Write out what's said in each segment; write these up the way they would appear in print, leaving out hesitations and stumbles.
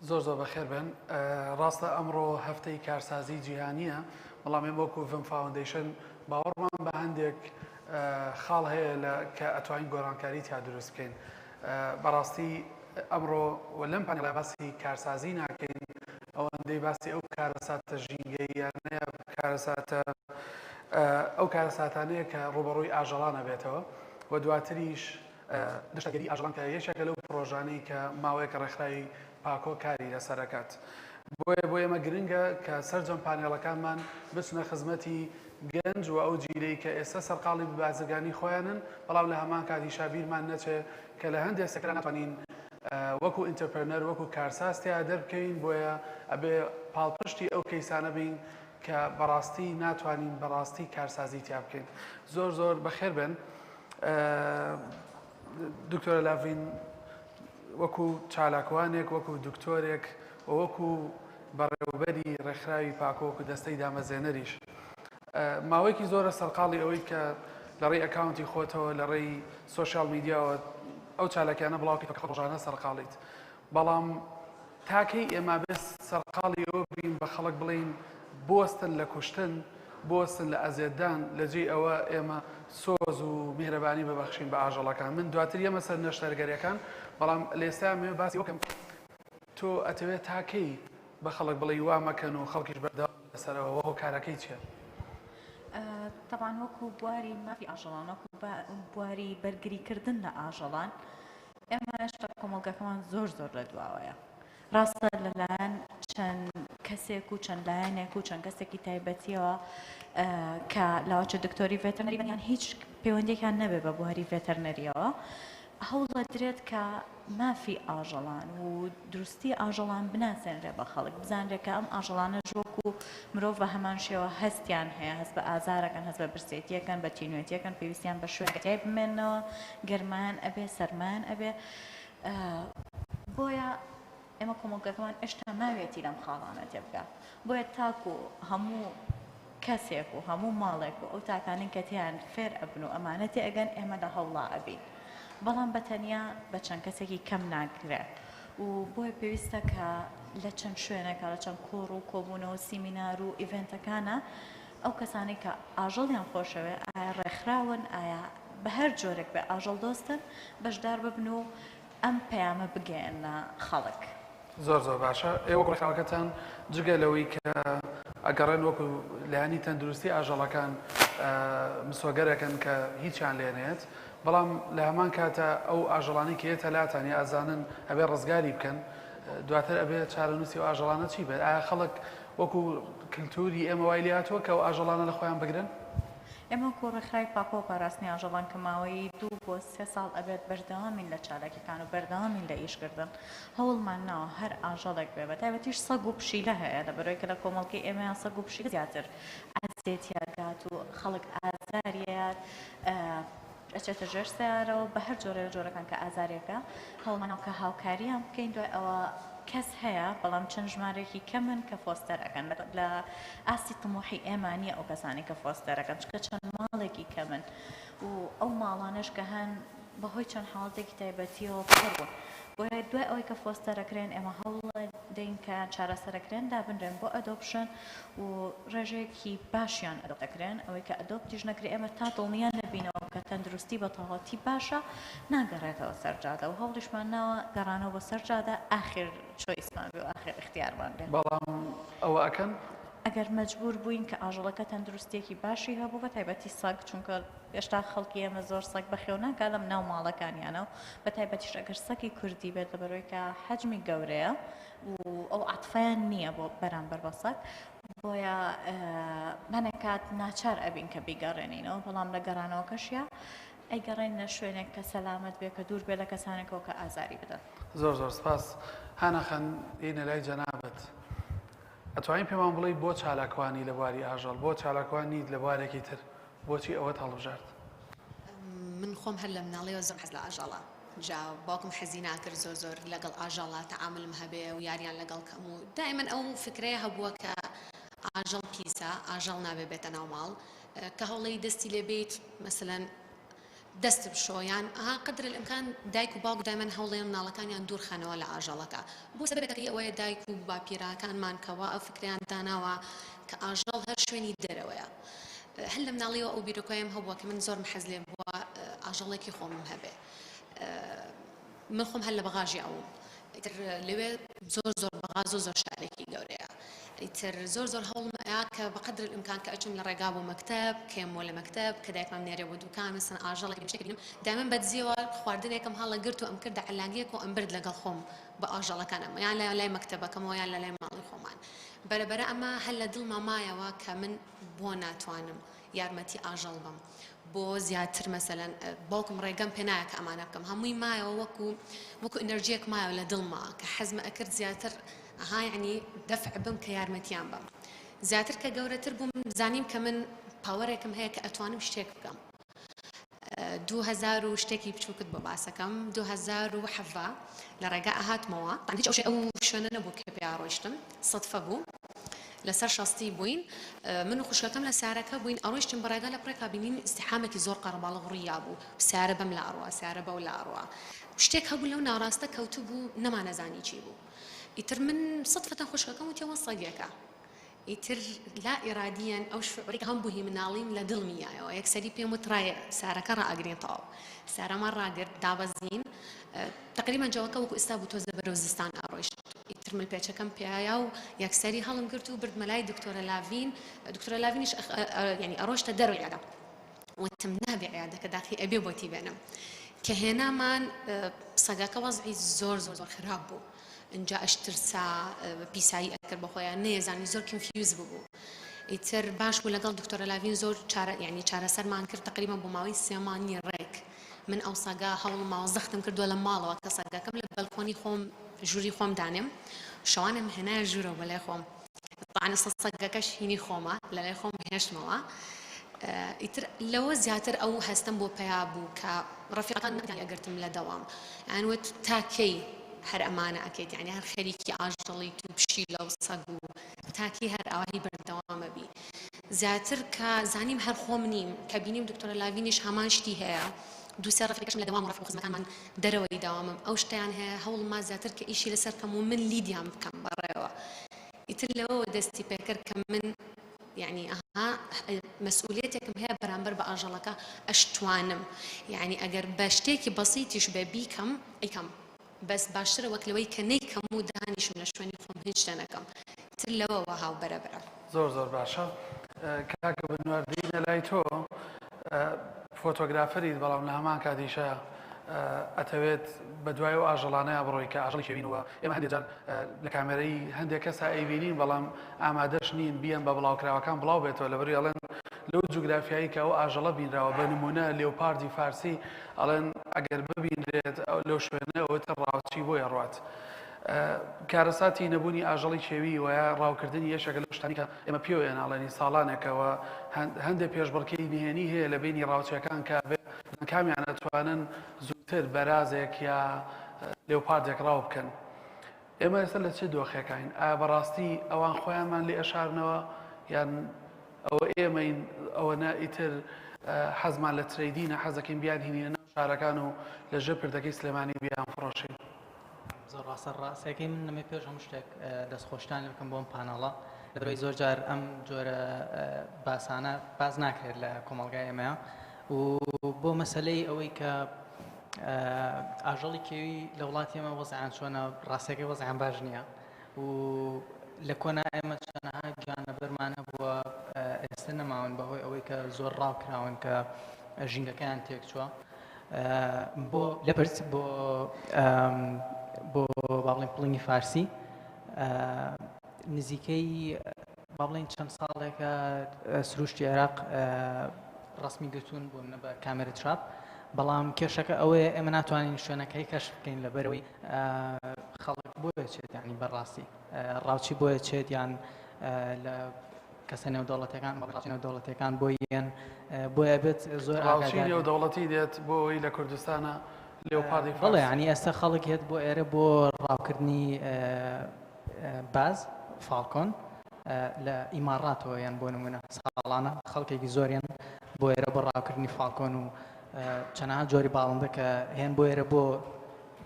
زۆر زۆر بەخێر بێن. ڕاستە ئەمڕۆ هەفتەی کارسازی جیهانییە، بەڵام ئێمە وەکو ڤم فاوەندەیشن باوەڕمان بە هەندێک خاڵ هەیە لە کە ئەتوانین گۆڕانکاری تیا دروست بکەین. بەڕاستی ئەمڕۆ و لەم پانێڵە باسی کارسازی ناکەین، ئەوەندەی باسی ئەو کارەساتە ژینگەییانەیە، کارەساتە ئەو کارەساتانەیە کە ڕووبەڕووی ئاژەڵان ئەبێتەوە و دواتریش نەشتەرگەری ئاژەڵان کە یەکێکە لەو پڕۆژانەی کە ماوەیەکە ڕێکخراوی پاکۆ کاری لەسەر ئەکات. بۆیە بۆ ئێمە گرنگە کە سەرجەم پانێڵەکانمان بچنە خزمەتی گەنج و ئەو جیلەی کە ئێستا سەرقاڵی بازرگانی خۆیانن، بەڵام لە هەمان کاتیشا بیرمان نەچێ کە لە هەندێ سێکتەرا ناتوانین وەکو entrepreneur وەکو کارساز تیا دەربکەوین، بۆیە ئەبێ پاڵپشتی ئەو کەیسانە بین کە بەڕاستی ناتوانین بەڕاستی کارسازی تیا بکەین. زۆر زۆر بەخێر بێن. دکتۆرە لاڤین وەکو چالاکوانێک وەکو دکتۆرێک و وەکو بەڕێوەبەری ڕێکخراوی پاکۆ وەکو دەستەی دامەزێنەریش ماوەیەکی زۆرە سەرقاڵی ئەوەی کە لە ڕێی account ی خۆتەوە لە ڕێی social media وە ئەو چالاکیانە بڵاوکەیتەوە کە ڕۆژانە سەرقاڵیت بەڵام تا کەی ئێمە بێ سەرقاڵی ئەوە بین بە خەڵک بڵێین بوەستن لە کوشتن، بوەستن لە ئەزێتدان، لە جێی ئەوە ئێمە سۆز و میهرەبانی ببەخشین بە ئاژەڵەکان. من دواتر یەمە سەر نەشتەرگەریەکان، بەڵام لە ئێستا ئەمەوێ باسی ئەوە بکەم تۆ ئەتەوێ تا کەی بە خەڵک بڵێی وا مەکەن و خەڵکیش بەردەوام بن لەسەر ئەوە، وە هۆکارەکەی چیە؟ تەبعەن وەکو بواری مافی ئاژەڵان، وەکو بواری بەرگریکردن لە ئاژەڵان، ئێمە هێشتا کۆمەڵگاکەمان زۆر زۆر لە دواوەیە. ڕاستە لەلایەن چەند کەسێک و چەند لایەنێک و چەند کەسێکی تایبەتیەوە کە لاوەچە دکتۆری ڤێتەرنەری بن یان هیچ پەیوەندیەکیان نەبێ بە بواری ڤێتەرنەریەوە هەوڵەدرێت کە مافی ئاژەڵان و دروستی ئاژەڵان بناسێنرێ بە خەڵک بزانرێ کە ئەم ئاژەڵانەش وەکو مرۆڤ بە هەمان شێوە هەستیان هەیە هەست بە ئازارەکەن هەست بە برسێتیەکەن بە تینوێتیەکەن پێویستیان بە شوێنێکە تیای بمێننەوە گەرمایان ئەبێ سەرمایان ئەبێ بۆیە ئێمە کۆمەڵگەکەمان ئێشتا ماویەتی لەم خاڵانە تێبگا بۆیە تاکو هەموو کەسێک و هەموو ماڵێک و ئەو تاکانەی کە تێیان فێر ئەبن و ئەمانە تێئەگەن ئێمە لە هەوڵا ئەبین بەڵام بە تەنیا بە چەند کەسێکی کەم ناکرێ و بۆیە پێویستە کە لە چەند شوێنێکا لە چەند کۆڕ و کۆبوونەوە سیمینار و event ەکانە ئەو کەسانەی کە ئاژەڵیان خۆشەوێ ئایا ڕێکخراون ئایا بە هەر جۆرێک بێ ئاژەڵ دۆستن بەشدار ببن و ئەم پەیامە بگەیەننە خەڵک. زۆر زۆر باشە ئێوە وەک ڕێکخراوەکەتان جگە لەوەی کە ئەگەڕێن وەکو لایەنی تەندروستی ئاژەڵەکان مسۆگەرەکەن کە هیچیان لێ نەیەت بەڵام لە هەمان کاتە ئەو ئاژەڵانەی کە یەتە لاتان یا ئەزانن ئەبێ ڕزگاری بکەن دواتر ئەبێ چارەنووسی ئەو ئاژەڵانە چی بێت ئایا خەڵک وەکو کلتوری ئێمە وای لێهاتووە کە ئەو ئاژەڵانە لە خۆیان بگرن؟ ئێمە وەکو ڕێکخراوی پاکۆ و پاراستنی ئاژەڵان کە ماوەی دوو بۆ سێ ساڵ ئەبێت بەردەوامین لە چالاکیەکان و بەردەوامین لە ئیشکردن هەوڵمان ناوە هەر ئاژەڵێک بێ بەتایبەتیش سەگ و پشیلە هەیە لەبەرئەوەی کە لە کۆمەڵگەی ئێمەیا سەگ و پشیلە زیاتر ئەزێتی ئەگات و خەڵک ئازاری ئەیات ئەچێتە ژێر سەیارەوە بە هەر جۆرێ لە جۆرەکان کە ئازارێکە هەوڵمان کە هاوکاریان بکەین دوای ئەوە کەس هەیە بەڵام چەند ژمارەیەکی کەمن کە foster ئەکەن لە ئاستی تموحی ئێمە نییە ئەو کەسانەی کە foster ئەکەن چونکە چەند ماڵێکی کەمن و ئەو ماڵانەش کە هەن بەهۆی چەند حاڵەتێکی تایبەتیەوە پڕ بوون بۆیە دوای ئەوەی کە foster ئەکرێن ئێمە هەوڵەدەین کە چارەسەرەکرێن دابنرێن بۆ adoption و ڕێژەیەکی باشیان adopt ئەکرێن، ئەوەی کە adopt یش نەکرێ ئێمە تا دڵنیا نەبینەوە کە تەندروستی بە تەواوەتی باشە ناگەڕێتەوە سەر جادە و هەوڵیشمان ناوە گەڕانەوە بۆ سەر جادە ئاخر choice مان بێ و ئاخر ئیختیارمان بێ. بەڵام ئەوە ئەکەن؟ ئەگەر مەجبوور بووین کە ئاژەڵەکە تەندروستییەکی باشی هەبوو بە تایبەتی سەگ چونکە هێشتا خەڵکی ئێمە زۆر سەگ بەخێو ناکا لەم ناو ماڵەکانیانە و بە تایبەتیش ئەگەر سەگی کوردی بێت لەبەرئەوەی کە حەجمی گەورەیە و ئەو عەتفەیان نییە بۆ بەرامبەر بە سەگ بۆیە هەنێک کات ناچار ئەبین کە بیگەڕێنینەوە بەڵام لە گەڕانەوەکەشیا ئەیگەڕێننە شوێنێک کە سەلامەت بێ کە دوور بێ لە کەسانێکەوە کە ئازاری بدەن. زۆر زۆر سپاس هانا خان یەینە لای جەنابت ئەتوانی پێمان بڵێی بۆ چالاکوانی لە بواری ئاژەڵ بۆ چالاکوان نیت لە بوارێکی تر بۆچی ئەوەت هەڵبژارد؟ من خۆم هەر لە مناڵیەوە زۆر حەز لە ئاژەڵە جا باوکم حەزی ناکرد زۆر زۆر لەگەڵ ئاژەڵا تەعامولم هەبێ و یاریان لەگەڵ کەم و دائیمەن ئەو فکرەیە هەبووە کە ئاژەڵ پیسە ئاژەڵ نابێ بێتە ناو ماڵ کە هەوڵی دەستی لێ بیت مەسەلەن. دەست بشۆ یان ئەها قدر الامکان دایک و باوک دایمەن هەوڵێن مناڵەکانیان دوور خەنەوە لە ئاژەڵەکە بۆ سەبەبێکەکەی ئەوەیە دایک و باپیرەکانمان کەوا ئەو فکرەیان داناوە کە ئاژەڵ هەر شوێنی دەرەوەیە هەر لە مناڵیەوە ئەو بیرۆکەیەم هەبووە کە من زۆرم حەز لێ بووە ئاژەڵێکی خۆمم هەبێ من خۆم هەر لە بەغا ژیاوم ئیتر لەوێ زۆر زۆر بەغا زۆر زۆر شارێکی گەورەیە ئیتر زۆر زۆر هەوڵم ئەیا کە بەقدر الامکان کە ئەچم لە ڕێگا بۆ مەکتەب کێم لە مەکتەب کە دایکمم نێرێ بۆ دوکان مەسەن ئاژەڵێک شتێک بینم دایمەن بەدزیەوە خواردنێکم هەڵەگرت و ئەم کردە عەلاگەیەک و ئەم برد لەگەڵ خۆم بە ئاژەڵەکانم یان لە لای مەکتەبەکەمەوە یان لە لای ماڵی خۆمان بەرەبەرە ئەمە هەر لە دڵما مایەوە کە من بۆ ناتوانم یارمەتی ئاژەڵ بەم بۆ زیاتر مەسەلەن باوکم ڕێگەم پێ نایە کە ئەمانە بکەم هەمووی مایەوە وەکو وەکو ئینەرجیەک مایەوە لە دڵما کە حەزمە ئەکرد زیاتر ئەها یعنی دەفع بم کە یارمەتیان بەم زیاتر کە گەورەتر بووم زانیم کە من پاوەرێکم هەیە کە ئەتوانم شتێک بکەم 2000 و شتێکی بچووکت بۆ باسەکەم 2017 لە ڕێگا ئەهاتمەوە هیچ ئەو شوێنە نەبوو کە پێیا ڕۆیشتم سەدفە بوو لەسەر شەستی بووین من و خوشکەکەم لە سارەکە بووین ئەڕۆیشتین بە ڕێگا لە پڕێکا بینیم ئیزدیحامێکی زۆر قەرەباڵغ ڕووی یابوو سیارە بەم لا ئەڕوا سیارە بەو لا ئەڕوا شتێک هەبوو لەو ناڕاستە کەوتبوو نەمانەزانی چی بوو ئیتر من سەدفەتەن خوشکەکەم وتی ئەوە سەگێکە ئیتر لا ئیرادیەن ئەو شعورەی کە هەمبوو هی مناڵیم لە دڵمی یایەوە یەکسەری پێم وت ڕایە سارەکە ڕائەگرین تەواو سارەمان ڕاگرت دابەزین تەقریبەن جەوەکە وەکو ئێستا بوو تۆزە بەرەو زستان ئەڕۆیشت ئیتر ملپێچەکەم پێیا و یەکسەری هەڵم گرت و بردمە لای دکتۆرە لاڤین دکتۆرە لاڤینیش یعنی ئەڕۆشتە دەرەوەی عیادە وتم نابێ عیادەکە داخی ئەبێ بۆتی بێنم کە هێنامان سەگەکە وەزعی زۆر زۆر زۆر خراپ بوو ئینجا ئەشترسا پیسایی ئەکرد بە خۆیان نەیەزانی زۆر confuse ببوو ئیتر باش بوو لەگەڵ دکتۆرە لاڤین زۆر چارە یعنی چارەسەرمان کرد تقریبا بۆ ماوەی سێ مانگی ڕێک من ئەو سەگە هەوڵم ماوە زەختم کردووە لە ماڵەوە کە سەگەکەم لە بەلکۆنی خۆم ژووری خۆم دانێم شەوانم هێنایە ژوورەوە بەلای خۆم تەبعەن ئێستا سەگەکەش هینی خۆمە لەلای خۆم هێشتمەوە ئیتر لەوە زیاتر ئەو هەستەم بۆ پەیا بوو کە ڕەفیقەکان نەیان ئەگرتم لە دەوام یان وت تا کەی هەر ئەمانە ئەکەیت یعنی هەر خەریکی ئاژەڵیت و پشیلە و سەگ و تا کەی هەر ئاواهی بەردەوامە بی زیاتر کە زانیم هەر خۆم نیم کە بینیم دکتۆرە لاڤینیش هەمان شتی هەیە دوو سێ ڕەفیقەکەشم لە دەوام و ڕەفیق و خزمەکانمان دەرەوەی دەوامم ئەو شتەیان هەیە هەوڵما زیاتر کە ئیشی لەسەر بکەم و من لیدیان بکەم بەڕێوە ئیتر لەوەوە دەستی پێکرد کە من یعنی ئەها مەسئولیەتێکم هەیە بەرامبەر بە ئاژەڵەکە ئەشتوانم یعنی ئەگەر بە شتێکی بەسیتیش بێ بیکەم ئەیکەم بەس باشترە وەک لەوەی کە نەیکەم و دانیشم لە شوێنی خۆم هیچ شتێ نەکەم تر لەوەوە هاو بەرە بەرە. زۆر زۆر باشە کاکە بنوار دێینە لای تۆ فۆتۆگرافەریت بەڵام لە هەمان کاتیشا ئەتەوێت بە دوای ئەو ئاژەڵانەیا بڕۆی کە ئاژەڵی کێوین و ئێمە هەندێک جار لە کامێرەی هەندێک کەسا ئەیبینین بەڵام ئامادەش نین بیەن بە بڵاوکراوەکان بڵاو بێتەوە لەبەروی ئەڵێن لەو جوگرافیایی کە ئەو ئاژەڵە بینراوە بە نمونە لێوپاردی فارسی ئەڵێن ئەگەر ببینرێت لەو شوێنە ئەوەتر ڕاوچی بۆی ئەڕوات. کارەساتی نەبوونی ئاژەڵی کێوی و یا ڕاوکردنی یەکێکە لەو شتانەی کە ئێمە پێوەی ئەناڵێنین ساڵانێکە و هەندێک پێشبڕکێی نهێنی هەیە لە بەینی ڕاوچیەکان کە کامیان ئەتوانن زووتر بەرازێک یا لێوپاردێک ڕاو بکەن. ئێمە ئێستا لە چ دۆخێکاین؟ ئایا بەڕاستی ئەوان خۆیانمان لێ ئەشارنەوە یان ئەوە ئێمەین ئەوەنە ئیتر حەزمان لە trading ە حەزەکەین بیانهینینە ناو شارەکان و لە ژێر پردەکەی سلێمانی بیانفڕۆشین؟ زۆر ڕاستە ڕاستەکەی من نەمێ پێش هەموو شتێک دەستخۆشتان لێ بکەم بۆ ئەم پانەڵە لەبەرئەوەی زۆر جار ئەم جۆرە باسانە باس ناکرێت لە کۆمەڵگای ئێمەیە و بۆ مەسەلەی ئەوەی کە ئاژەڵی کێوی لە وڵاتی ئێمە وەزعیان چۆنە ڕاستەکەی وەزعیان باش نییە و لە کۆنا ئێمە چەنەها گیانلەبەرمان هەبووە ئێستا نەماون بەهۆی ئەوەی کە زۆر ڕاو کراون کە ژینگەکەیان تێکچووە بۆ لە پرس بۆ بۆ با بڵێن پڵنگی فارسی نزیکەی با بڵێین چەند ساڵێکە سروشتی عێراق ڕسمی گرتوون بۆ منە بە camera trap بەڵام کێشەکە ئەوەیە ئێمە ناتوانین شوێنەکەی کەشف بکەین لەبەرەوەی خەڵک بۆیە چێت ینی بەڕاستی ڕاوچی بۆیە چێت یان لە کەسە نێودەوڵەتەکان بەڕاستی نێودەوڵەتەکان بۆی یەن بۆیە بێت زۆر ڕاوچی نێودەوڵەتی دێت بۆ ئەوەی لە کوردستانە لێوپاردی بەڵێ ینی ئێستا خەڵک هێت بۆ ئێرە بۆ ڕاوکردنی باز، falcon، لە ئیماڕاتەوە یان بۆ نموونە ساڵانە خەڵکێکی زۆریان بۆ ئێرە بۆ ڕاوکردنی falcon و. چەنەها جۆری باڵندە کە هێن بۆ ئێرە بۆ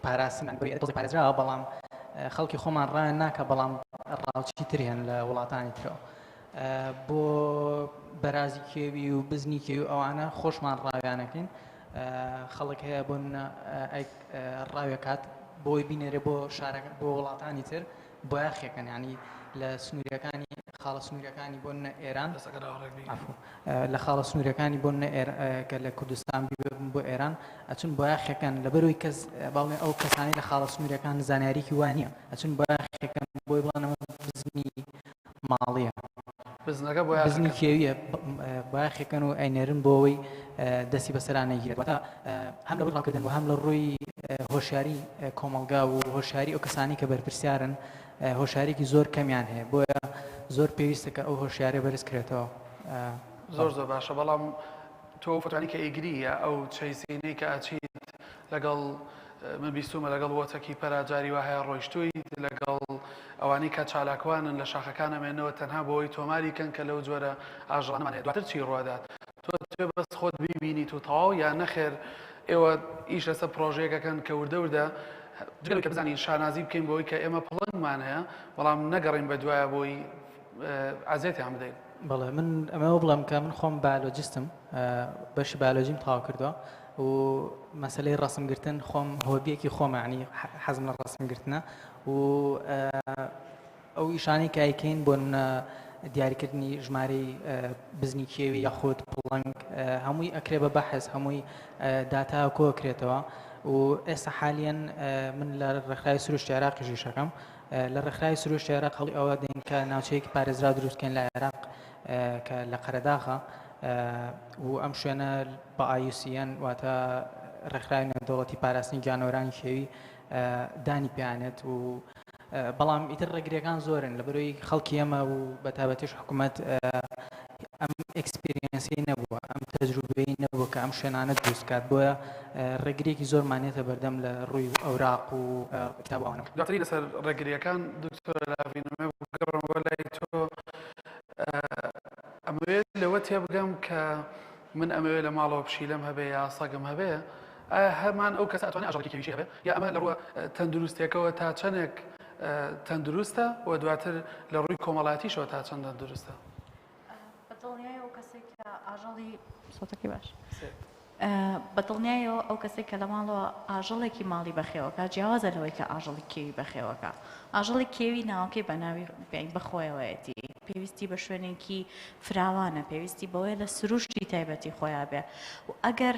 پاراستن پارێزراوە بەڵام خەڵکی خۆمان ڕایان ناکە بەڵام ڕاوچی تر هێن لە وڵاتانی ترەوە بۆ بەرازی کێوی و بزنی کێوی ئەوانە خۆشمان ڕاویانەکەین خەڵک هەیە بۆ ڕاوێکات بۆی بینێرێ بۆ شارەکە بۆ وڵاتانی تر بۆیاخێکن یانی لە سنوورەکانی خاڵە سنوورەکانی بۆ نە ئێران لە خاڵە سنوورەکانی بۆ نە کە لە کوردستان ببن بۆ ئێران ئەچون بۆیاخەکەن لەبەرەوەی کەس باڵێ ئەو کەسانی لە خاڵە سنوورەکان زانیاریکی وانە ئەچون بۆیاخەکەن بۆی بڵێنەوە بزنی ماڵیە. بزنەکە بۆیاخ بزنی ئەکەن. کێویە بۆیاخەکەن و ئەینێرن بۆ ئەوەی دەستی بەسەرا نەگیرێت واتە هەم لە ڕووی ڕاوکردن و هەم لە ڕووی هۆشیاری کۆمەڵگا و هۆشیاری ئەو کەسانی کە بەرپرسیارن هۆشیارێکی زۆر کەمیان هەیە بۆیە زۆر پێویستە کە ئەو هۆشیارە بەرز کرێتەوە. زۆر زۆر باشە بەڵام تۆ ئەو فۆتۆیانەی کە ئەیگری یا ئەو chasing ەی کە ئەچیت لەگەڵ من بیستومە لەگەڵ وەتەکی پەرا جاری وا هەیە ڕۆیشتوویت لەگەڵ ئەوانەی کە چالاکوانن لە شاخەکان ئەمێنەوە تەنها بۆ ئەوەی تۆماری کەن کە لەو جۆرە ئاژەڵانەمان هەیە دواتر چی ڕوادات تۆ ئەتوێ بەس خۆت بیبینیت و تەواو یا نەخێر ئێوە ئیش لەسەر پڕۆژەیەک ئەکەن کە وردە وردە جگە لەوەی کە بزانین شانازی بکەین بەوەی کە ئێمە پڵنگمان هەیە بەڵام نەگەڕێین بەدوایە بۆی ئەزێتیان بدەین. بەڵێ من ئەمەوە بڵێم کە من خۆم بایۆلۆجیستم بەشی بایۆلۆجیم تەواو کردووە و مەسلەی ڕسم گرتن خۆم hobby یەکی خۆمە ینی حەزم لە ڕسم گرتنە و ئەو ئیشانەی کە ئەیکەین بۆ نمونە دیاریکردنی ژمارەی بزنی کێوی یاخود پڵنگ هەمووی ئەکرێ بە بەحس هەمووی داتا کۆکرێتەوە و ئێستا حالیەن من لە ڕێکخراوی سروشتی عێراقیش ئیشەکەم لە ڕێکخراوی سروشتی عێراق هەوڵی ئەوە دەین کە ناوچەیەکی پارێزراو دروست بکەین لە عێراق کە لە قەرەداغە و ئەم شوێنە بە IUCN واتە ڕێکخراوی نێودەوڵەتی پاراستنی گیانەوەرانی کێوی دانی پیانێت و بەڵام ئیتر ڕێگریەکان زۆرن لەبەرەوەی خەڵکی ئێمە و بە تایبەتیش حکوومەت ئەم experience ی نەبووە ئەم تەجروبەی نەبووە کە ئەم شوێنانە دروست بکات بۆیە ڕێگریەکی زۆرمان یەتە بەردەم لە ڕووی ئەوراق و کتاب و ئەوانەوە. دواتری لەسەر ڕێگریەکان دکتۆرە لاڤین ئەمەوێ بگەڕێمەوە لای تۆ ئەمەوێ لەوە تێبگەم کە من ئەمەوێ لە ماڵەوە پشیلەم هەبێ یا سەگم هەبێ ئایا هەمان ئەو کەسە ئەتوانێ ئاژەڵێکی کێویشی هەبێ یا ئەمە لە ڕووە تەندروستیەکەوە تا چەندێک تەندروستە و دواتر لە ڕووی کۆمەڵایەتیشەوە تا چەند تەندروستە؟ بە دڵنیایەوە ئەو کەسەی کە ئاژەڵی سۆتەکەی باش بە دڵنیایەوە ئەو کەسەی کە لە ماڵەوە ئاژەڵێکی ماڵی بەخێوەکە جیاوازە لەوەی کە ئاژەڵی کێوی بەخێوەکە ئاژەڵی کێوی ناوەکەی بە ناوی بەخۆیەوەیەتی پێویستی بە شوێنێکی فراوانە پێویستی بەوەیە لە سروشتی تایبەتی خۆیا بێ و ئەگەر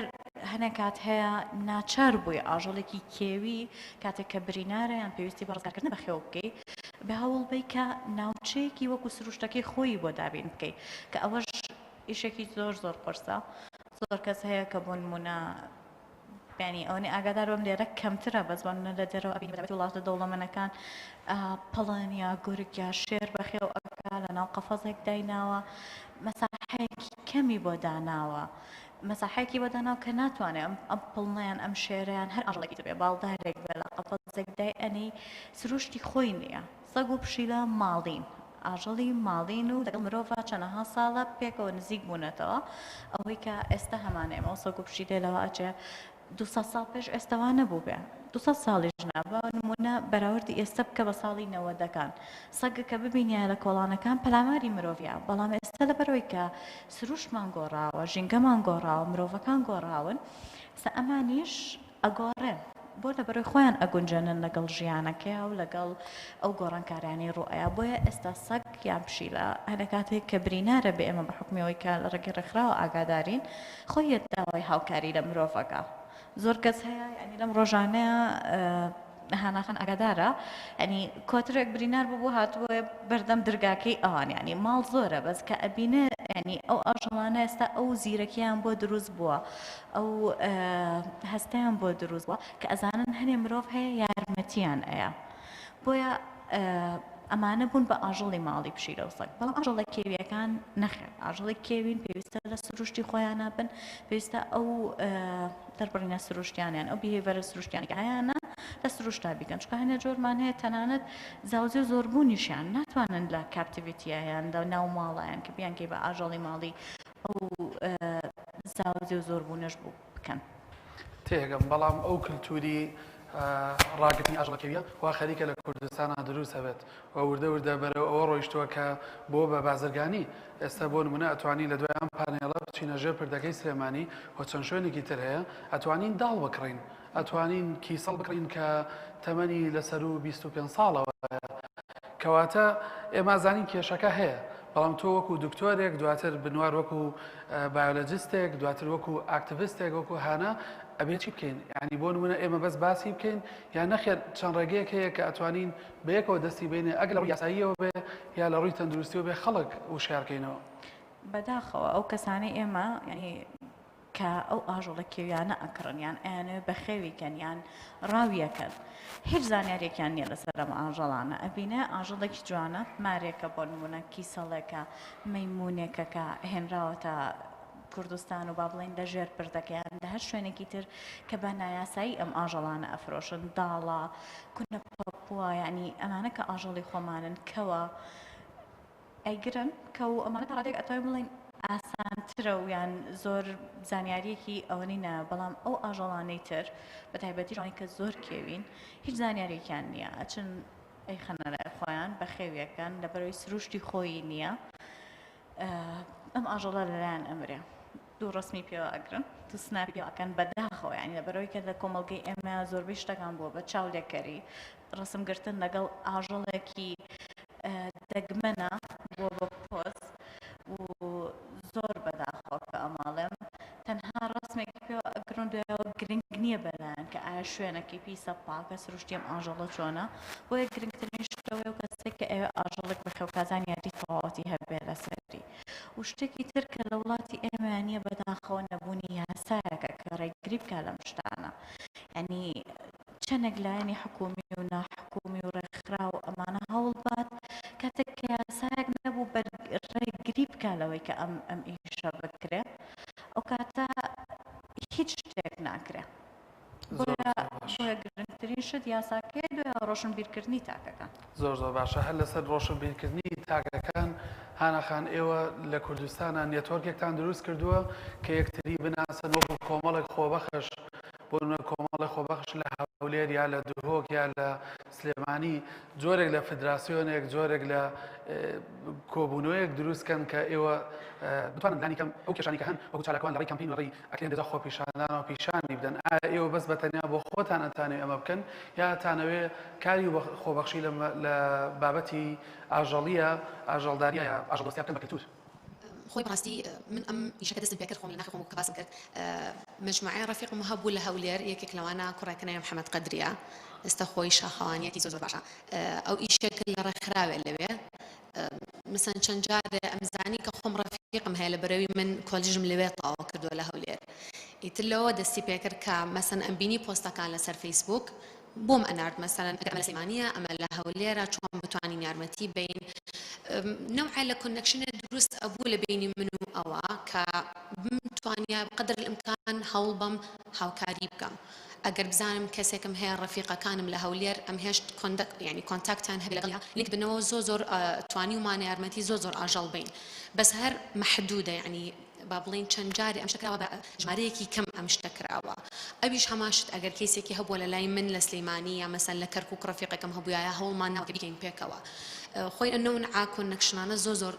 هەنێ کات هەیە ناچار بووی ئاژەڵێکی کێوی کاتێک کە برینارە یان پێویستی بە ڕزگارکردنە بەخێو بکەی بێ هەوڵ بەی کە ناوچەیەکی وەکو سروشتەکەی خۆی بۆ دابین بکەی کە ئەوەش ئیشێکی زۆر زۆر قورسە زۆر کەس هەیە کە بۆ نمونە یانی ئەوەنەی ئاگادار بم لێرە کەمترە بەس بۆ نمونە لە دەرەوە ئەبینی بەتایبەتی وڵاتە دەوڵەمەنەکان پڵن یا گورگ یا شێر بەخێو ئەکا لەناو قەفەزێک دایناوە مەساحەیەکی کەمی بۆ داناوە مەساحەیەکی بۆ داناوە کە ناتوانێت ئەم ئەم پڵنەیان ئەم شێرەیان هەر ئاژەڵێکی تر بێ باڵدارێک بێ لە قەفەزێک دای ئەنێی سروشتی خۆی نییە سەگ و پشیلە ماڵین ئاژەڵی ماڵین و لەگەڵ مرۆڤا چەنەها ساڵە پێکەوە نزیک بوونەتەوە، ئەوەی کە ئێستا هەمانە ئێمە ئەو سەگ و پشیلەیە لەوە ئەچێ 200 ساڵ پێش ئێستا وا نەبووبێ، 200 ساڵیش نا، بە نموونە بەراوردی ئێستا بکە بە ساڵی نەوەدەکان، سەگە کە ببینیایە لە کۆڵانەکان پەلاماری مرۆڤیا، بەڵام ئێستا لەبەرئەوەی کە سروشتمان گۆڕاوە، ژینگەمان گۆڕاوە، مرۆڤەکان گۆڕاون، ئێستا ئەمانیش ئەگۆڕێن بۆ لەبەرەوەی خۆیان ئەگونجێنن لەگەڵ ژیانەکەیا و لەگەڵ ئەو گۆڕانکاریانەی ڕوو ئەیا بۆیە ئێستا سەگ یان پشیلە هەنێ کاتێک کە برینارە بێ ئێمە بە حوکمی ئەوەی کە لە ڕێگەی ڕێکخراوە ئاگادارین خۆی یەت داوای هاوکاری لە مرۆڤەکە زۆر کەس هەیە یانی لەم ڕۆژانەیە هانا خان ئاگادارە یانی کۆترێک برینار ببوو هاتبووە بەردەم درگاکەی ئەوان یانی ماڵ زۆرە بەس کە ئەبینێ یانی ئەو ئاژەڵانە ئێستا ئەو زیرەکیان بۆ دروست بووە ئەو هەستەیان بۆ دروست بووە کە ئەزانن هەنێ مرۆڤ هەیە یارمەتیان ئەیا بۆیە ئەمانە بوون بە ئاژەڵی ماڵی پشیلە و سەگ بەڵام ئاژەڵە کێویەکان نەخێر ئاژەڵی کێوین پێویستە لە سروشتی خۆیانە بن پێویستە ئەو دەربڕینە سروشتیانیان ئەو behavior ە سروشتیان کە هەیانە لە سروشتا بیکەن چونکە هەنێ جۆرمان هەیە تەنانەت زاوزێ و زۆربوونیشیان ناتوانن لە captivity یان لە ناو ماڵیان کە بیانکەی بە ئاژەڵی ماڵی ئەو زاوزێ و زۆربوونەش بوو بکەن. ئەکەن. تێگەم بەڵام ئەو کلتوری ڕاگرتنی ئاژەڵە کێویە وا خەریکە لە کوردستانا دروست ئەبێت و وردە وردە بەرەو ئەوە ڕۆیشتووە کە بۆ بە بازرگانی ئێستا بۆ نمونە ئەتوانین لە دوای ئەم پانێڵە بچینە ژێر پردەکەی سلێمانی و چەند شوێنێکی تر هەیە ئەتوانین داڵ بکڕین ئەتوانین کیسەڵ بکڕین کە تەمەنی لە سەروو 25 ساڵەوەیە کەواتە ئێمە ئەزانین کێشەکە هەیە بەڵام تۆ وەکو دکتۆرێک دواتر بنوار وەکو بایۆلۆجیستێک دواتر وەکو ئاکتیڤستێک وەکو هانا ئەبێ چی بکەین یعنی بۆ نمونە ئێمە بەس باسی بکەین یان نەخێر چەند ڕێگەیەک هەیە کە ئەتوانین بەیەکەوە دەستی بینێ ئەگەر لە ڕووی یاساییەوە بێ یا لە ڕووی تەندروستیەوە بێ خەڵک وشیارکەینەوە. بەداخەوە ئەو کەسانەی ئێمە یعنی کە ئەو ئاژەڵە کێویانە ئەکڕن یان ئەیانەوێ بەخێوی کەن یان ڕاویەکەن هیچ زانیاریەکیان نییە لەسەر ئەم ئاژەڵانە ئەبینێ ئاژەڵێکی جوانە مارێکە بۆ نمونە کیسەڵێکە مەیمونێکە کە هێنراوەتە کوردستان و با بڵێین لە ژێر پردەکە یان لە هەر شوێنێکی تر کە بە نایاسایی ئەم ئاژەڵانە ئەفرۆشن داڵە کونە پەپووە یعنی ئەمانە کە ئاژەڵی خۆمانن کەوە ئەیگرن کە و ئەمانە تا ڕادەیەک ئەتوانین بڵێین ئاسانترە و یان زۆر زانیاریەکی ئەوەنی نایە بەڵام ئەو ئاژەڵانەی تر بە تایبەتی ئەوانەی کە زۆر کێوین هیچ زانیاریەکیان نییە ئەچن ئەیخەنە لای خۆیان بەخێویەکەن لەبەرەوەی سروشتی خۆی نییە ئەم ئاژەڵە لەلایەن ئەمرێ دوو ڕسمی پێوە ئەگرن تو سناپی پێوە ئەکەن بەداخەوە یانی لەبەرەوەی کە لە کۆمەڵگەی ئێمە زۆربەی شتەکان بووە بە چاولێکەری ڕسم گرتن لەگەڵ ئاژەڵێکی دەگمەنە بووە بە پۆست و زۆر بەداخەوە کە ئەماڵێم تەنها ڕسمێکی پێوە ئەگرن دوایەوە گرنگ نییە بەلایەن کە ئایا شوێنەکەی پیسە پاکە سروشتی ئەم ئاژەڵە چۆنە بۆیە گرنگترین شت ئەوەیە ئەو کەسەی کە ئەیەوێ ئاژەڵێک بەخێوکا زانیاری تەواوەتی هەبێ لەسەری و شتێکی تر کە لە وڵاتی ئێمە نییە بەداخەوە نەبوونی یاسایەکە کە ڕێگری بکا لەم شتانە یعنی چەندێک لایەنی حکومی و ناحکومی و ڕێکخراو و ئەمانە هەوڵ بات کاتێک کە یاسایەک نەبوو بەر ڕێگری بکا لەوەی کە ئەم ئەم ئیشە بکرێ ئەو کاتە هیچ شتێک ناکرێ بۆیە بۆیە گرنگترین شت یاساکەیە دوای ڕۆشنبیرکردنی تاکەکان. زۆر زۆر باشە هەر لەسەر ڕۆشنبیرکردنی تاکەکان هانا خان ئێوە لە کوردستانا network ێکتان دروست کردووە کە یەکتری بناسن وەکو کۆمەڵێک خۆبەخش بۆ نمونە کۆمەڵێک خۆبەخش لە هەولێر یا لە دهۆک یا لە سلێمانی جۆرێک لە فدراسیۆنێک جۆرێک لە کۆبوونەوەیەک دروست کەن کە ئێوە بتوانن لانی کەم ئەو کێشانەی کە هەن وەکو چالاکوان لە ڕێی کەمپین و لە ڕێی ئەکرێن دەدا خۆپیشاندانەوە پیشانی بدەن ئایا ئێوە بەس بە تەنیا بۆ خۆتان ئەتانەوێ ئەمە بکەن یا ئەتانەوێ کاری خۆبەخشی لە بابەتی ئاژەڵیە ئاژەڵداریە یا ئاژەڵدۆستیا بکەن بە کلتور؟ خۆی بەڕاستی من ئەم ئیشە کە دەستم پێکرد خۆم لە ناخی خۆم کە باسم کرد مەجموعەی ڕەفیقم هەبوو لە هەولێر یەکێک لەوانە کوڕێکە ناوی محەمەد قەدریە ئێستا خۆی شاخەوانیەکی زۆر زۆر باشە ئەو ئیشێک کرد لە ڕێکخراوێ لەوێ مەسەن چەند جارێ ئەمزانی کە خۆم ڕەفیقم هەیە لە بەرەوی من کۆلیژم لەوێ تەواو کردووە لە هەولێر ئیتر لەوە دەستی پێکرد کە مەسەن ئەمبینی پۆستەکان لەسەر فەیسبوک بۆم ئەنارد مەسەلەن ئەگەر ئەمە لە سلێمانیە ئەمە لە هەولێرە چۆن بتوانین یارمەتی بەین نەوعێ لە connection ێ دروست ئەبوو لە بەینی من و ئەوە کە بمتوانیا بقدر الامکان هەوڵ بەم هاوکاری بکەم ئەگەر بزانم کەسێکم هەیە ڕەفیقەکانم لە هەولێر ئەم هێشت کۆندەک یانی contact یان هەبێ لەگەڵیا لینک بنەوە زۆر زۆر توانیومانە یارمەتی زۆر زۆر ئاژەڵ بەین بەس هەر مەحدودە یانی با بڵێین چەند جارێ ئەم شتە کراوە بە ژمارەیەکی کەم ئەم شتە کراوە ئەویش هەمان شت ئەگەر کەیسێکی هەبووە لە لای من لە سلیمانی یا مەسەن لە کەرکوک ڕەفیقێکم هەبووایە هەوڵمان ناوە کە بیکەین پێکەوە خۆی ئەو نەوعە connection انە زۆر زۆر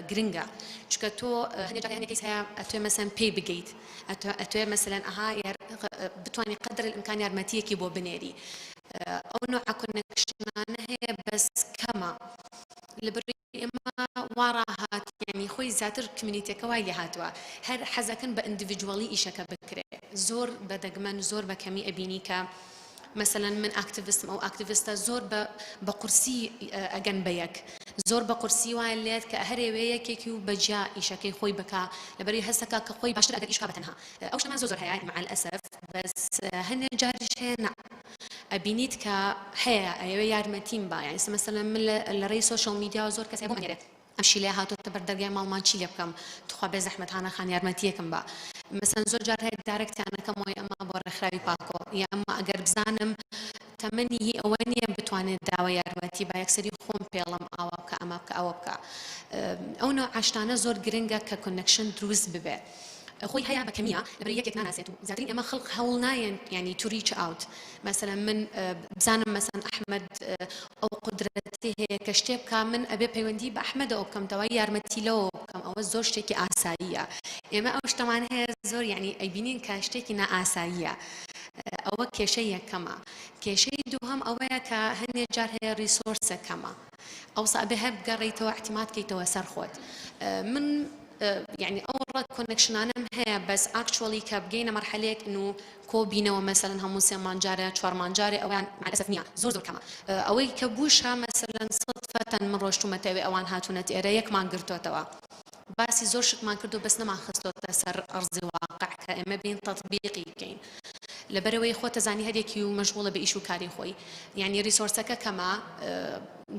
گرنگە چونکە تۆ هەندێک جار هەندێک کەیس هەیە ئەتوێ مەسەن پێی بگەیت ئەتوێ مەسەلەن ئەها بتوانی قدر الامکان یارمەتیەکی بۆ بنێری ئەو نەوعە connection انە هەیە بەس کەمە لەبەر ئێمە وا ڕاهات یانی خۆی زیاتر community ەکە وای لێهاتووە هەر حەزەکەن بە individually ئیشەکە بکرێ زۆر بە دەگمەن زۆر بە کەمی ئەبینی کە مەسەلەن من ئاکتیڤستم ئەو ئاکتیڤستە زۆر بە بە قورسی ئەگەن بە یەک زۆر بە قورسی وایان لێت کە هەرێوێ یەکێکی و بەجیا ئیشەکەی خۆی بکا لەبەری هەستەکە کە خۆی باشتر ئەگەر ئیش کا بە تەنها ئەو شتەمان زۆر زۆر هەیە مع الاسف بەس هەنێ جاریش هەیە نا ئەبینیت کە هەیە ئەیەوێ یارمەتیم با یانی ئێستا مەسەلەن من لە ڕێی social media وە زۆر کەس هەیە بۆم ئەنێرێت ئەم شیلەیە هاتۆتە بەر دەرگای ماڵمان چی لێ بکەم توخوا بێ زەحمەت هانا خان یارمەتیەکم با مەسەلەن زۆر جار هەیە direct یان ئەکەم وەی ئەمە بۆ ڕێکخراوی پاکۆ یا ئەمە ئەگەر بزانم تەمەنی هی ئەوە نییە بتوانێت داوای یارمەتی با یەکسەری خۆم پێڵم ئاوا بکە ئەمە بکە ئەوە بکە ئەو نەوعە شتانە زۆر گرنگە کە connection دروست ببێ. خۆی هەیە بە کەمیە لەبەر یەکێک ناناسێت و زیاترین ئێمە خەڵک هەوڵ نایەن یانی to reach out مەسەلەن من بزانم مەسەن ئەحمەد ئەو قودرەتی هەیە کە شتێ بکا من ئەبێ پەیوەندی بە ئەحمەدەوە بکەم داوای یارمەتی لەوە بکەم ئەوە زۆر شتێکی ئاساییە ئێمە ئەو شتەمان هەیە زۆر یانی ئەیبینین کە شتێکی نائاساییە ئەوە کێشەی یەکەمە کێشەی دووهەم ئەوەیە کە هەندێ جار هەیە resource ە کەمە ئەوسا ئەبێ هەر بگەڕێیتەوە اعتماد کەیتەوە سەر خۆت من یەعنی ئەو ڕە connection انەم هەیە بەس actually کە بگەینە مەرحەلەیەک انو کۆ بینەوە مەسەلەن هەموو سێ مانگ جارێ چوار مانگ جارێ ئەوەیان مع الاسف نیە زۆر زۆر کەمە ئەوەی کە بووشە مەسەلەن سدفەتەن من ڕۆشتومەتە ئەوێ ئەوان هاتوونەتە ئێرە یەکمان گرتۆتەوە باسی زۆر شتمان کردو بەس نەمان خستۆتە سەر ئەرزی واقع کە ئێمە بین تەتبیقی بکەین لەبەرئەوەی خۆت ئەزانی هەریەکی و مەشغوڵە بە ئیش و کاری خۆی یانی resource ەکە کەمە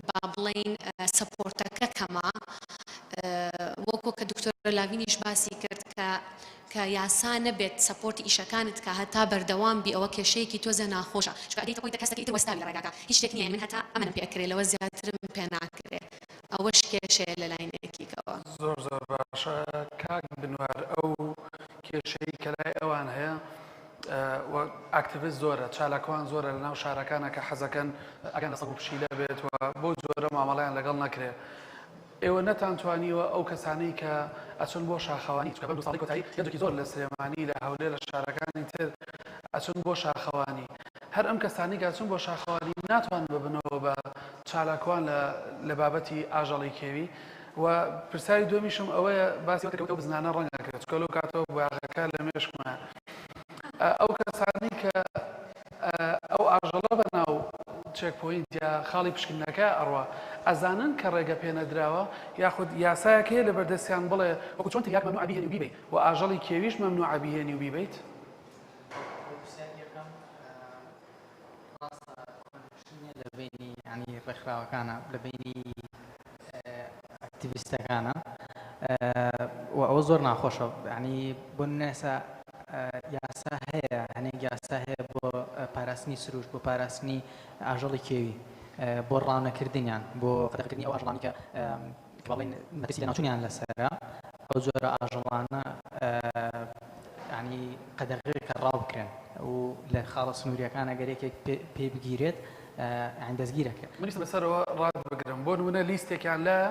با بڵێین support ەکە کەمە وەکو کە دکتۆرە لاڤینیش باسی کرد کە کە یاسا نەبێت support ی ئیشەکانت کە هەتا بەردەوام بی ئەوە کێشەیەکی تۆزێ ناخۆشە چونکە ئەگەیتە point ە کەسەکە ئیتر وەستاوی لە ڕێگاکە هیچ شتێک نییە من هەتا ئەمەم پێ ئەکرێ لەوە زیاترم پێ ناکرێ ئەوەش کێشەیە لە لاینێکیکەوە. زۆر زۆر باشە کاک بنوار ئەو کێشەی کە لای ئەوان هەیە و ئاکتیڤست زۆرە چالاکوان زۆرە لە ناو شارەکانە کە حەزەکەن ئەگەن لە سەگ و پشیلە بێت و بەو جۆرە مامەڵەیان لەگەڵ نەکرێ ئێوە نەتانتوانیوە ئەو کەسانەی کە ئەچن بۆ شاخەوانی چونکە بەم دوو ساڵەی کۆتایی گەنجێکی زۆر لە سلێمانی لە هەولێر لە شارەکانی تر ئەچن بۆ شاخەوانی هەر ئەم کەسانەی کە ئەچن بۆ شاخەوانی ناتوان ببنەوە بە چالاکوان لە لە بابەتی ئاژەڵی کێوی و پرسیاری دووەمیشم ئەوەیە باسی ئەوە کرد ئەو بزنانە ڕەنگ ئەکرێت چونکە لەو کاتەوە بۆیاغەکە لە مێشکمایە ئەو کەسانەی کە ئەو ئاژەڵە بە ناو checkpoint یا خاڵی پشکنینەکە ئەڕوا ئەزانن کە ڕێگە پێنەدراوە یاخود یاسایەک هەیە لەبەر دەستیان بڵێ وەکو چۆن تلیاک مەمنوعە بیهێنی و بیبەی و ئاژەڵی کێویش مەمنوعە بیهێنی و بیبەیت؟ بۆ پرسیاری یەکەم ڕاستە connection نیە لە بەینی یانی ڕێکخراوەکانە لە بەینی ئەکتیڤیستەکانە و ئەوە زۆر ناخۆشە یانی بۆ نمونە ئێستا یاسا هەیە هەنێک یاسا هەیە بۆ پاراستنی سروشت بۆ پاراستنی ئاژەڵی کێوی بۆ ڕاونەکردنیان بۆ قەدەغەکردنی ئەو ئاژەڵانەی کە کە بڵێن مەترسی لەناوچوونیان لەسەرە ئەو جۆرە ئاژەڵانە ینی قەدەغەیە کە ڕاو بکرێن و لە خاڵە سنووریەکان ئەگەر یەکێک پێی بگیرێت یانی دەستگیر ئەکرێت. من ویستم لەسەرەوە ڕات بگرم بۆ نمونە لیستێکیان لایە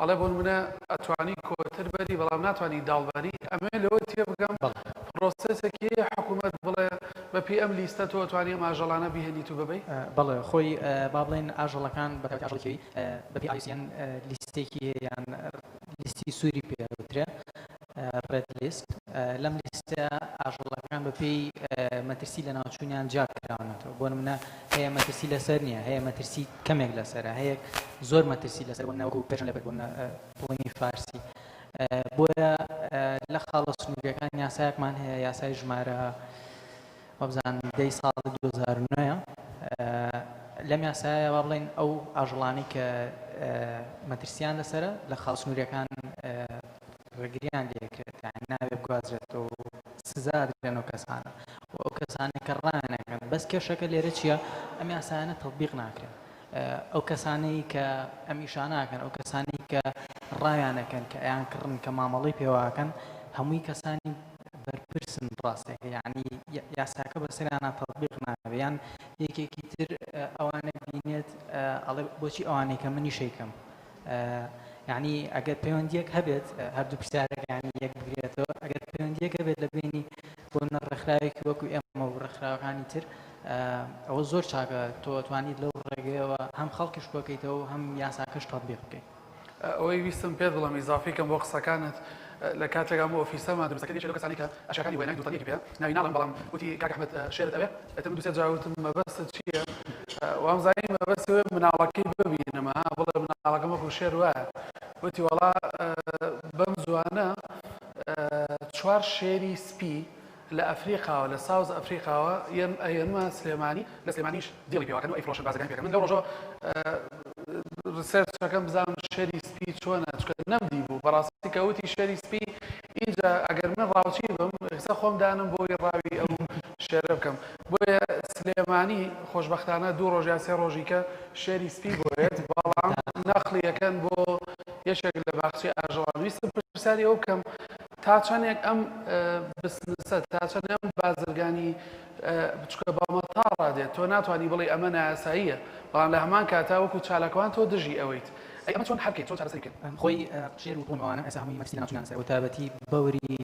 ئەڵێ بۆ نمونە ئەتوانی کۆتر بەری بەڵام ناتوانی داڵ بەری ئەمەوێ لەوە تێبگەم process ێکی هەیە حکوومەت بڵێ بە پێی ئەم لیستە تۆ ئەتوانی ئەم ئاژەڵانە بهێنیت و ببەی؟ بەڵێ خۆی با بڵێین ئاژەڵەکان بە تایبەتی ئاژەڵی کێوی بە پێی IUCN لیستێکی هەیە یان لیستی سووری پێ ئەوترێ Red List، لەم لیستە ئاژەڵەکان بەپێی مەترسی لەناوچوونیان جیا کراونەتەوە، بۆ نمونە هەیە مەترسی لەسەر نییە، هەیە مەترسی کەمێک لەسەرە، هەیە زۆر مەترسی لەسەر بۆ نمونە وەکو Persian leopard بۆ نمونە پڵنگی فارسی. بۆیە لە خاڵە سنوورییەکان یاسایەکمان هەیە یاسای ژمارە وابزانم دەی ساڵی 2009 لەم یاسایە وا بڵێین ئەو ئاژەڵانەی کە مەترسیان لەسەرە لە خاڵ سنووریەکان ڕێگریان لێکرێت یانی نابێ بگوازرێتەوە و سزا درێن ئەو کەسانە و ئەو کەسانەی کە ڕایانەکەن بەس کێشەکە لێرە چییە ئەم یاسایانە تەتبیق ناکرێن ئەو کەسانەی کە ئەم ئیشانە ئەکەن ئەو کەسانەی کە ڕاویان ئەکەن کە ئەیان کڕن کە مامەڵەی پێوە ئەکەن هەمووی کەسانی بەرپرسن ڕاستەکە یعنی یاساکە بەسەریانە تەطبیق نابێ یان یەکێکی تر ئەوانە بینێت ئەڵێ بۆچی ئەوانەی کە منیش ئەیکەم یعنی ئەگەر پەیوەندیەک هەبێت هەردوو پرسیارەکە یعنی یەک بگرێتەوە ئەگەر پەیوەندیەک هەبێت لە بینی بۆ نە ڕێکخراوێکی وەکو ئێمە و ڕێکخراوەکانی تر ئەوە زۆر چاکە تۆ ئەتوانیت لەو ڕێگەیەوە هەم خەڵکیش کۆکەیتەوە و هەم یاساکەش تەتبیق بکەیت. ئەوەی ویستم پێت بڵێم ئیزافی کەم بۆ قسەکانت لە کاتێک ئەم ئۆفیسەمان دروست کرد یەکێ لەو کەسانەی کە ئەشیاکانی وێنای دووتەنیەکی پێیە ناوی ناڵێم بەڵام وتی کاک ئەحمەد شێرت ئەوێ ئیتر من دوو سێ جار وتم مەبەستت چییە وامزانی مەبەستی ئەوەیە مناڵەکەی ببینم ها بڵێ مناڵەکەم وەکو شێر وایە وتی وەڵا بەم زوانە چوار شێری سپی لە ئەفریقاوە لە South ئەفریقاوە یەن ئەیەنمە سلێمانی لە سلێمانیش deal ی پێوەکەن و ئەیفرۆشن بازرگانی پێکەن من لەو ڕۆژەوە research ئەکەم بزانم شێری سپی چۆنە چونکە نەمدیبوو بەڕاستی کە وتی شێری سپی ئینجا ئەگەر من ڕاوچی بم ئێستا خۆم دانم بۆی ڕاوی ئەو شێرە بکەم بۆیە سلێمانی خۆشبەختانە دوو ڕۆژ یا سێ ڕۆژی کە شێری سپی بۆیەت بەڵام نەقلی ئەکەن بۆ یەکێک لە باخچەی ئاژەڵان ویستم پرسیاری ئەو بکەم. تا چەندێک ئەم بسنسە تا چەند ئەم بازرگانی بچکە بە مەتاڕا دێت تۆ ناتوانانی بڵێ ئەمە نایاساییە بەڵام لە هەمان کاتا وەکو چالاکوان تۆ دژی ئەوەیت ئەی ئەمە چۆن حەل بکەین چۆن چارەسەری بکەین؟ خۆی شێر و پڵنگ ئەوانە ئێستا هەمووی مەترسی لەناوچوونیان لەسەرە بەتایبەتی بەوری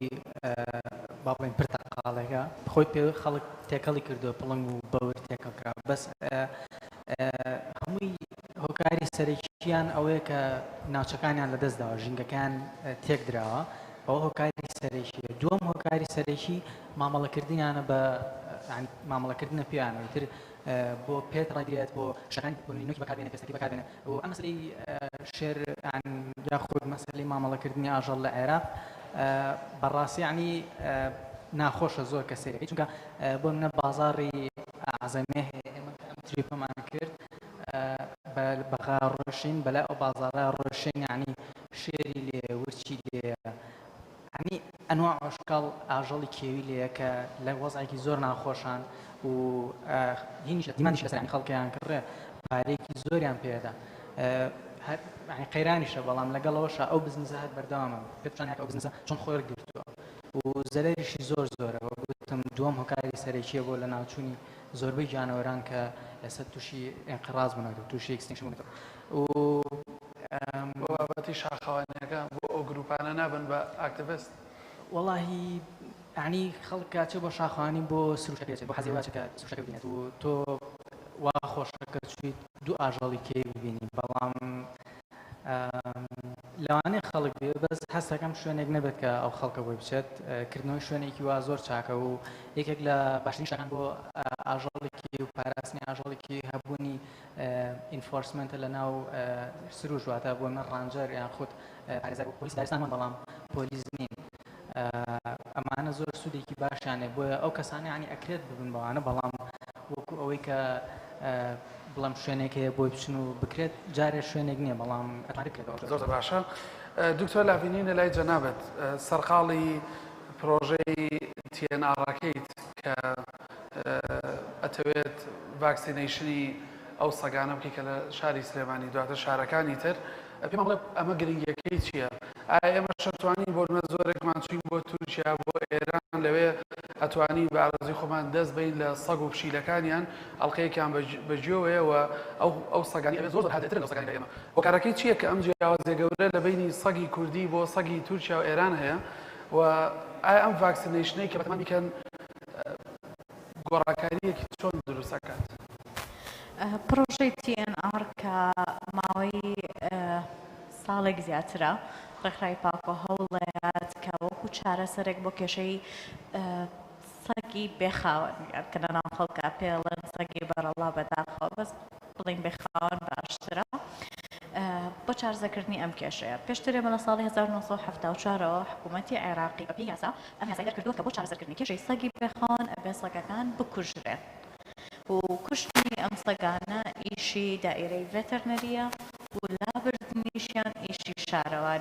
با بڵێین پرتەقاڵێکە خۆی پێ خەڵک تێکەڵی کردووە پڵنگ و بەور تێکەڵ کرا بەس هەمووی هۆکاری سەرەکییان ئەوەیە کە ناوچەکانیان لەدەستداوە ژینگەکەیان تێکدراوە ئەوە هۆکاری سەرەکیە دووەم هۆکاری سەرەکی مامەڵەکردنیانە بە مامەڵەکردنە پێیانەوە تر بۆ پێت ڕاگرێت بۆ شتەکانی بۆ نوێ نوکی بەکاربێنێ پێستەکەی بەکاربێنێ و ئەم مەسەلەی شێر یاخود مەسەلەی مامەڵەکردنی ئاژەڵ لە عێراق بەڕاستی یعنی ناخۆشە زۆر کە سەیرەکەی چونکە بۆ منە بازاڕی ئەعزەمێ هەیە ئێمە کە ئەم trip ەمان کرد بە بەغا ڕۆشین بەلای ئەو بازاڕە ڕۆشین یعنی شێری لێ ورچی لێ یەعنی ئەنواع ئەشکاڵ ئاژەڵی کێوی لێیە کە لە وەزعێکی زۆر ناخۆشان و هینیش demand یش لەسەر یەعنی خەڵکیان کڕێ پارەیەکی زۆریان پێدا هەر یەعنی قەیرانیشە بەڵام لەگەڵ ئەوەشا ئەو بزنسە هەر بەردەوامە پێت پیشان ئەو بزنسە چۆن خۆی گرتووە و زەرەریشی زۆر زۆرە وەک گوتم دووەم هۆکاری سەرەکیە بۆ لەناوچوونی زۆربەی گیانەوەران کە ئێستا تووشی ئینقراز بوونەتەوە تووشی extinction بوونەتەوە و بۆ بابەتی شاخەوانیەکە بۆ ئەو گروپانە نابن بە ئاکتیڤست؟ وەڵاهی یەعنی خەڵک کە ئەچێ بۆ شاخەوانی بۆ سروشتەکەی ئەچێت بۆ حەزی ئەوە ئەچێت کە سروشتەکە ببینێت و تۆ وا خۆشە کە چوویت دوو ئاژەڵی کێوی ببینی بەڵام لەوانەیە خەڵک بێ بەس هەستەکەم شوێنێک نەبێت کە ئەو خەڵکە بۆی بچێت کردنەوەی شوێنێکی وا زۆر چاکە و یەکێک لە باشترین شتەکان بۆ ئاژەڵێکی و پاراستنی ئاژەڵێکی هەبوونی enforcement ە لە ناو سروش واتە بۆ من ranger یان خود پارێزەر پۆلیس دارستان بەڵام پۆلیس نین ئەمانە زۆر سوودێکی باشیان هەیە بۆیە ئەو کەسانە یانی ئەکرێت ببن بەوانە بەڵام وەکو ئەوەی کە بڵێم شوێنێک هەیە بۆی بچن و بکرێت جارێ شوێنێک نییە بەڵام ئەتوانرێت بکرێتەوە. زۆر باشە دکتۆر لاڤینی لە لای جەنابت سەرقاڵی پرۆژەی TNR ەکەیت کە ئەتەوێت vaccination ی ئەو سەگانە بکەیت کە لە شاری سلێمانی دواتر شارەکانی تر پێمان بڵێ ئەمە گرنگیەکەی چییە؟ ئایا ئێمە شەتوانین بۆ نمونە زۆرێکمان چوین بۆ تورکیا بۆ ئێران لەوێ ئەتوانین بە ئارەزوی خۆمان دەست بین لە سەگ و پشیلەکانیان ئەڵلقەیەکیان بە گوێوەیە و ئەو ئەو سەگانی ئەوێ زۆر زۆر هادئترن لەو سەگانی ئێمە هۆکارەکەی چییە کە ئەم جیاوازیە گەورە لە بەینی سەگی کوردی بۆ سەگی تورکیا و ئێران هەیە و ئایا ئەم vaccination ەی کە بەتەمان بیکەن گۆڕانکارییەکی چۆن دروست ئەکات؟ پڕۆژەی TNR کە ماوەی ساڵێک زیاترە ڕێکخراوی پاکۆ هەوڵدەیات کە وەکو چارەسەرێک بۆ کێشەی سەگی بێخاوەن کە لەناو خەڵکا پێڵێن سەگی بەرەڵا بەداخەوە بەس بڵێین بێ خاوەن باشترە بۆ چارەسەرکردنی ئەم کێشەیە. پێشتر ئێمە لە ساڵی 1974 ەوە حکوومەتی عێراقی بەپێی یاسا ئەم یاسای دەرکردووە کە بۆ چارەسەرکردنی کێشەی سەگی بێ خاوەن ئەبێ سەگەکان بکوژرێن و کوشتنی ئەم سەگانە ئیشی دائیرەی ڤێتەرنەرییە و لابردنیشیان ئیشی شارەوانییە.